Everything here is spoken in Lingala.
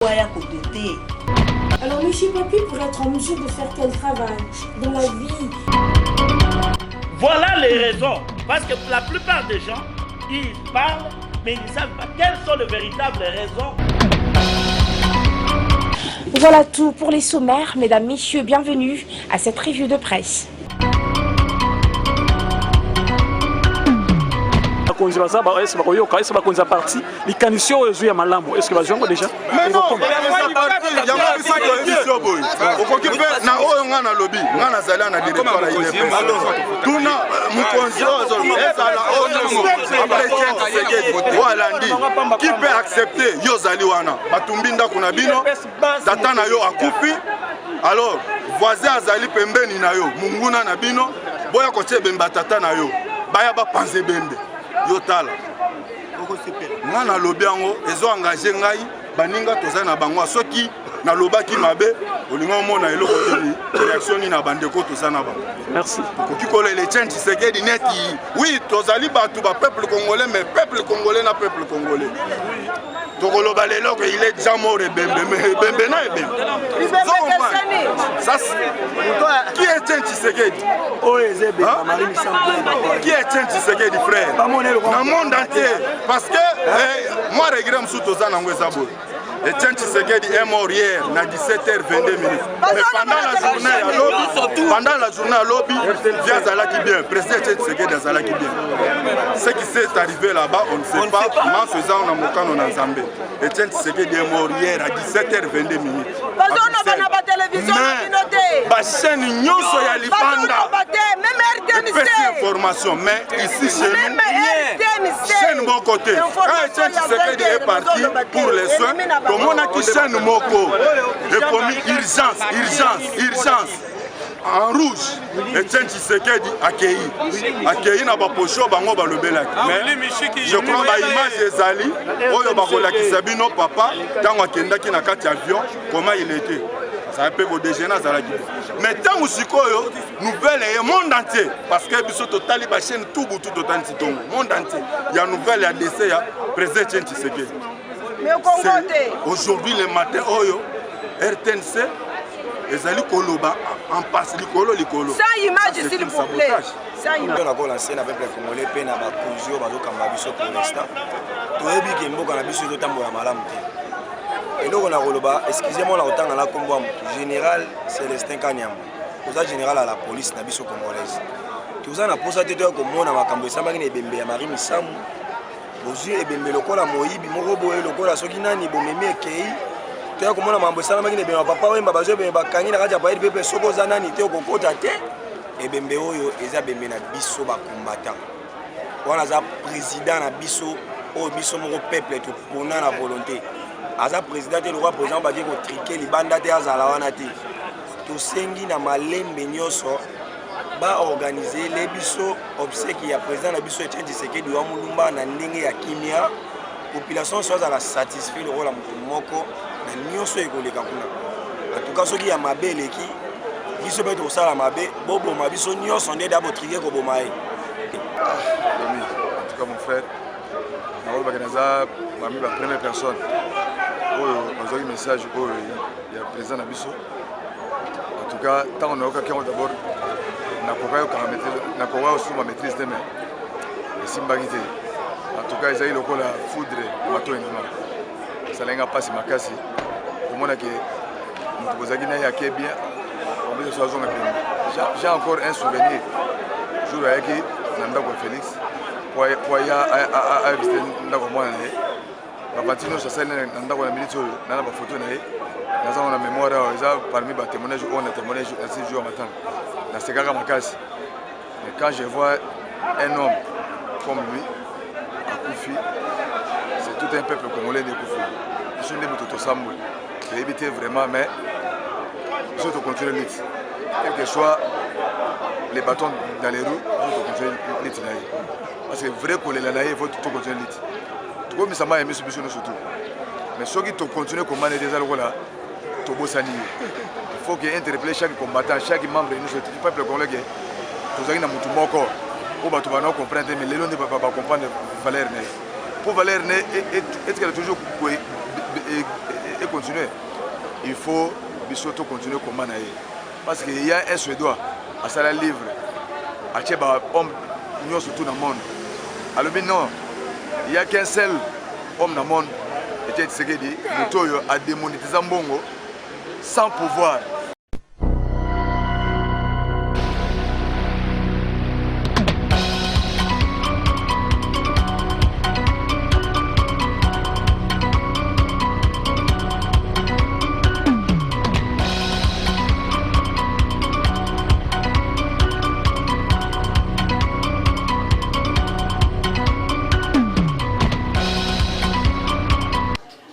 Aya kodote. Alors, Monsieur Papi pourrait être en mesure de faire quel travail dans la vie? Voilà les raisons. Parce que la plupart des gens, ils parlent, mais ils ne savent pas quelles sont les véritables raisons. Voilà tout pour les sommaires. Mesdames, Messieurs, bienvenue à cette revue de presse. Bakonzi baza ba est bakoyoka est bakonzi ya parti likanisi oyo ezwi ya malamu est ce que bazwi yango déjà? Yango biso toyebi yo boye, okoki mpe na oyo ngai nalobi, ngai nazali na directoire ya UDPS. Tuna mokonzi oyo ezala oyo après Etienne Tshisekedi oyo alandi, qui peut accepter? Yo ozali wana, batumbi ndako na bino, tata na yo akufi, alors voisin azali pembeni na yo, monguna na bino, boya kotia ebembe ya tata na yo, baya bapanza ebembe yo. Tala, ngai nalobi yango, ezo engage ngai, baninga toza na bango. Soki nalobaki mabe, olingi omona eloko nini, réaction nini na bandeko toza na bango. Merci. Tokoki kolela Etienne Tshisekedi neti oui, tozali bato ba peuple congolais, mais peuple congolais na peuple congolais, tokoloba lelo ke il est déjà mort, ebembe, mais ebembe na ebembe. Ça, qui est Etienne Tshisekedi? Qui est Etienne Tshisekedi, frère, na monde entier? Parce que eh, moi, regret mosusu toza nango eza boye: Etienne Tshisekedi est mort hier na 17h22 minutes. Mais pendant la journée ya lobi, pendant la journée ya lobi, vie azalaki bien. Président Etienne Tshisekedi azalaki bien. Ce qui s'est arrivé là-bas, on ne sait pas. Manso eza na mokano na Nzambe. Etienne Tshisekedi est mort hier à 17h22 minutes. Mais ba chaîne nyonso ya libanda epesi information, mais ici chez nous, chaîne moko te. Quand Etienne Tshisekedi est parti pour les soins, tomonaki chaîne moko ekomi urgence, urgence, urgence en rouge, Etienne Tshisekedi akei, akei na baposho bango balobelaki. Mais je crois baimage ezali oyo bakolakisa bino papa ntango akendaki na kati ya avion, comment il était, azalaki mpe kodéjeuner, azalaki. Mais ntango sikoyo nouvelle eye monde entier, parce que biso totali bachaîne tout butu, totali ntongo, monde entier ya nouvelle ya décès ya président Etienne Tshisekedi. Aujourd'hui le matin, oyo RTNC ezali koloba en passe likolo likolo. Sans image, s'il vous plaît. Sans image. Nakolancer na peuple congolais mpe na bakonzi oyo bazokamba biso. Pour l'instant, toyebi ke mboka na biso ezotambola malamu te. Eloko na koloba, excusez moi na kotanga na nkombo ya motu, général Célestin Kanyama, oza général ya la police na biso congolaise. Toza na posa te toya komona makambo esamaki na ebembe ya Marie Misamu. Bozwi ebembe lokola moyibi moko boye, lokola soki nani bomemi ekei. Toya komona makambo esalamaki na ebembe ya Papa Wemba, bazwi ebembe, bakangi na kati ya palais pepe, soki oza nani te, okokota te. Ebembe oyo eza ebembe na biso bacombattant. Wana aza président na biso oyo biso moko peuple topona na volonté. Aza président te lokola président baki kotriquer libanda te, azala wana te. Tosengi na malembe nyonso baorganiser le biso obsèque ya président na biso Etienne Tshisekedi wa Mulumba na ndenge ya kimia, population nyonso azala satisfait lokola moto moko na nyonso ekoleka kuna. En tout cas, soki ya mabe eleki, biso mpe tokosala mabe, boboma biso nyonso nde da botriquer koboma ye. Ah, en tout cas, mon frère, nakolobaki naza parmi ba première personne oyo bazwaki message oyo ya président na biso. En tout cas, ntango nayokaki yango d'abord, nakoka osuma maîtrise te, mais esimbaki te. En tout cas, ezali lokola foudre na matoi na nga, esalaki nga mpasi makasi komona ke moto bozalaki na ye ake bien, en so azonga pembe. J'ai encore un souvenir, jour ayaki na ndako ya Félix po aya avisite ndako ya mwana na ye, baparti nyonso asali na ndako na minute oyo na bafoto na ye naza na mémoire awa, eza parmi batémoignage oyo na témoignage nasi jour ya matanga, nasekaka makasi. Mais quand je vois un homme comme lui akufi, c'est tout un peuple congolais nde ekufi. Biso nde moto tosamboli, toyebi te vraiment, mais biso tocontinue lutte, quel que soit les bâtons dans les roues, biso tocontinue lutte na ye, parce que vrai kolela na ye, faut tocontinue lutte, tokomisa mai ya miso biso nyonso tout. Mais soki tocontinue komana ete eza lokola tobosani ye, il faut que interpeller chaque combattant, chaque membre nyonso du peuple congolais ke tozalaki na motu moko oyo bato bana comprendre te, mais lelo nde bacomprendre valeur na ye, mpo valeur na ye etikala toujours. continuer, il faut biso to continuer combat na ye, parce que ya un Suédois asala livre, atie ba homme nyonso tout na monde, alobi non, il y a qu'un seul homme na monde, Etienne Tshisekedi, moto oyo adémonétisa mbongo sans pouvoir.